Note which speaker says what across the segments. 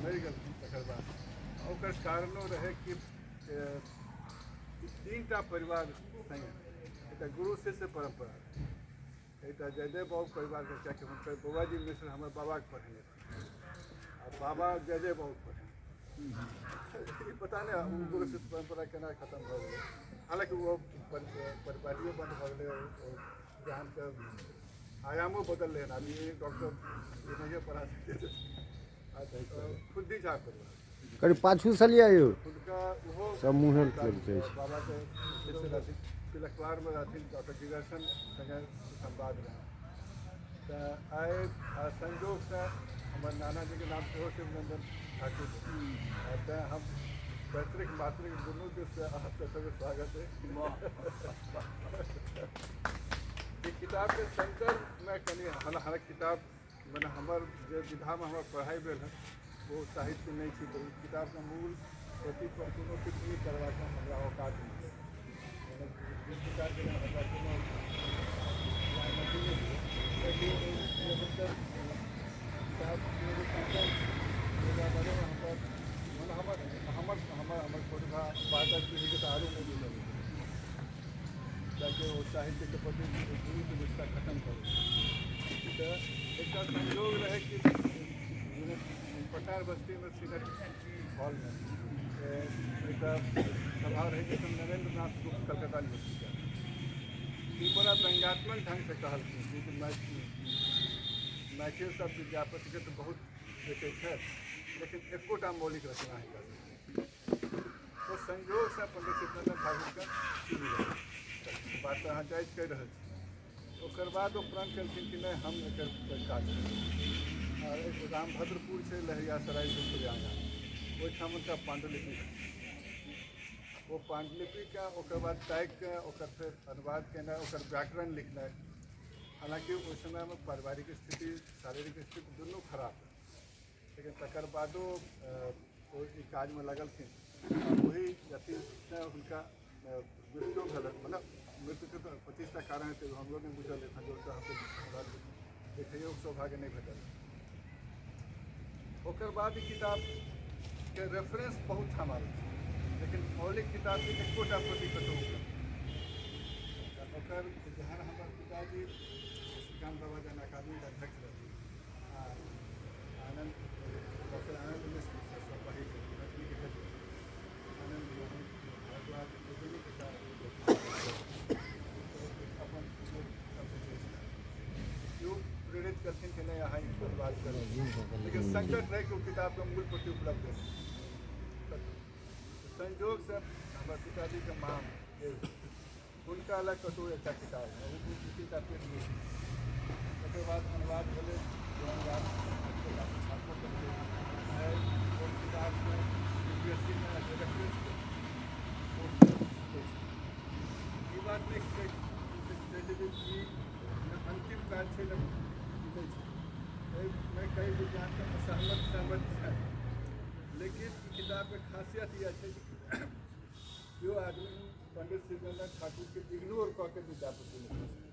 Speaker 1: मरि गेलखिन तकर बाद। ओकर कारणो रहै कि तीनटा परिवार सङ्गे एकटा गुरु शिष्य परम्परा रहै, एकटा जयदेव बाबू परिवारके, कियाकि हुनकर बौआजी मिश्र हमर बाबाके पढ़ेने रहथिन आ बाबा जयदेव बाबूके पढ़ेने। ई पता नहि ओ गुरु शिष्य परम्परा केना खतम भऽ गेलै। हालाँकि ओ परिपाटियो बन्द भऽ गेलै, ओ ज्ञानके आयामो बदललै हन। आब ई डॉक्टर ई नहिए पढ़ा सकै छथिन। खुद्दी झा परिवार
Speaker 2: कनि पाछूसँ लिअ यौ।
Speaker 1: हुनका ओहो
Speaker 2: सब मुँहे लग जाइ छै।
Speaker 1: बाबाके शिष्य रहथिन, तिलकवारमे रहथिन, डॉक्टर गिरसन सङ्गे संवाद रहै। तऽ आइ संजोगसँ हमर नानाजीके नाम सेहो शिवनन्दन ठाकुर, तेँ हम पैतृक मातृक दुनू दिससँ अहाँ सबके स्वागत है। ई किताबके सन्दर्भमे कनि हर किताब मने हमर जे विधामे हमर पढ़ाइ भेल हँ ओ साहित्य नहि छी, तऽ ओ किताबके मूल प्रति पर कोनो टिप्पणी करबाक हमरा औकात नहि। मने जिस प्रकारके हमरा कोनो अथी नहि, लेकिन हुनकर किताबके जे कंटेंट ओकरा बारेमे हमर मने हमर हमर हमर हमर छोट भाय बादक पीढ़ीके तऽ आरो नहि बुझल, कियाकि ओ साहित्यके प्रति गुरुके रिश्ता खतम भऽ गेल। तऽ एकटा संजोग रहै कि पटना यूनिवर्सिटीमे सीनेट हॉलमे एकटा सभा रहै जाहिमे नरेंद्र नाथ गुप्त कलकत्ता यूनिवर्सिटीके ई बड़ा व्यंग्यात्मक ढङ्गसँ कहलखिन कि मैथिल सब विद्यापतिके तऽ बहुत बेचै छथि, लेकिन एकोटा मौलिक रचना हिनका। ओ संजोगसँ पंडित शिवनन्दन ठाकुरके सुनि गेल। बात तऽ अहाँ जायज कहि रहल छी। ओकर बाद ओ प्रण केलखिन कि नहि, हम एकर काज करब। आ एक रामभद्रपुर छै लहेरियासराय थोड़े आगाँ, ओहिठाम हुनका पाण्डुलिपि, ओ पाण्डुलिपिके ओकर बाद ताकिके ओकर फेर अनुवाद केनाइ, ओकर व्याकरण लिखनाइ। हालाँकि ओहि समयमे पारिवारिक स्थिति, शारीरिक स्थिति दुनू खराब रहै, लेकिन तकर बादो ओ ई काजमे लगलखिन। ओहि अथीसँ हुनका मृत्यु भेलनि। मतलब मृत्युके तऽ 25टा कारण हेतै, हमरो नहि बुझल अछि, संजोगसँ हमरा देखैयोके सौभाग्य नहि भेटल। ओकर बाद ई किताबके रेफरेंस बहुत ठाम आबै छै, लेकिन मौलिक किताबके एकोटा प्रति कतहु उपलब्ध। ओकर जहन हमर पिताजी श्रीकान्त बाबा जहन अकादमीके अध्यक्ष रहथिन आ आनन्द, डॉक्टर आनन्द मिश्र सबसँ पहिल मैथिलीके हेतु आनन्द मोहन भारद्वाज दुनूके अपन सबसँ केओ प्रेरित केलखिन कि नहि, अहाँ ई अनुवाद करू। लेकिन संकट रहै कि ओ किताबके मूल प्रति उपलब्ध नहि। संजोगसँ हमर पिताजीके माँ हुनका अलग कतहु एकटा किताब, दू तीनटा पेज बेसी। तकर बाद अनुवाद भेलै, अनुवाद छापो केलकै। आइ ओ किताबके यू पी एस सी मे रेफरेंस ई बात नहि कहै छै जे ई अन्तिम काज छै ने, ई नहि छै। एहिमे कई विद्वानके असहमत सहमत छथि, लेकिन ई किताबके खासियत इएह छै कि केओ आदमी पंडित शिवनन्दन ठाकुरके इग्नोर कऽ के विद्यापति लिखने छै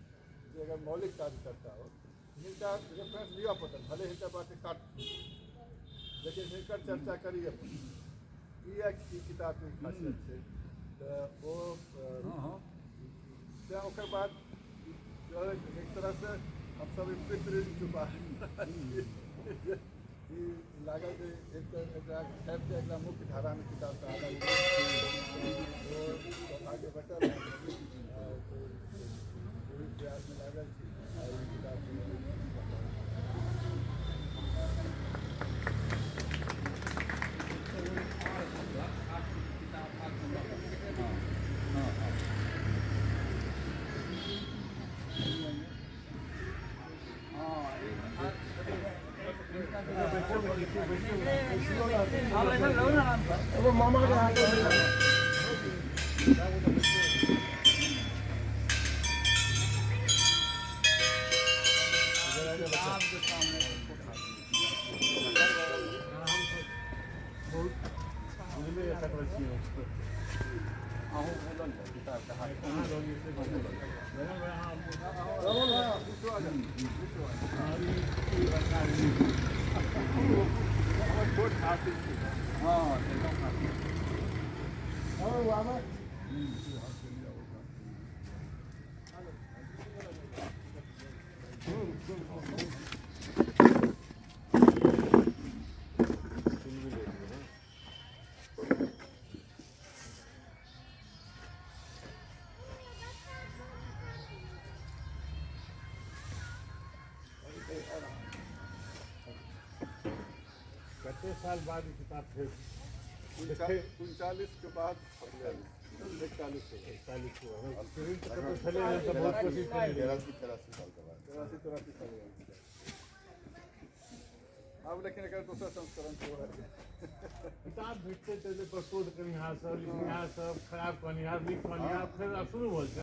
Speaker 1: जे अगर मौलिक काज करता हो, हिनका रेफरेंस लिअ पड़त, भले हिनका बात काट, लेकिन हिनकर चर्चा करिए पड़त। ई ई किताबके खासियत छै। तऽ ओ तेँ ओकर बाद एक तरहसँ हमसब ई पितृ चुपा ई लागल जे एक तऽ एकरा छापिके एकरा मुख्य धारामे किताबके आनल, ओ सौभाग्य भेटल। ओहि प्रयासमे लागल छी आ ई किताबके
Speaker 2: मामा के
Speaker 1: हमर छोट हाँ, एकदम।
Speaker 3: कते साल बाद ई किताब फेर
Speaker 1: 39 के बाद, 41 के बाद।
Speaker 3: 41 के बाद प्रिंट कतौ छलै हन तऽ बहुत कोशिश केने रही।
Speaker 1: 83 साल के बाद, 83 83 साल के बाद। अब लेकिन एकर दोसर संस्करण सेहो आबि गेल।
Speaker 3: किताब भेटतै तऽ एहि पर शोध करिहार सब, लिखनिहार सब, खराब कहनिहार, नीक कहनिहार फेर आब शुरू भऽ जेतै।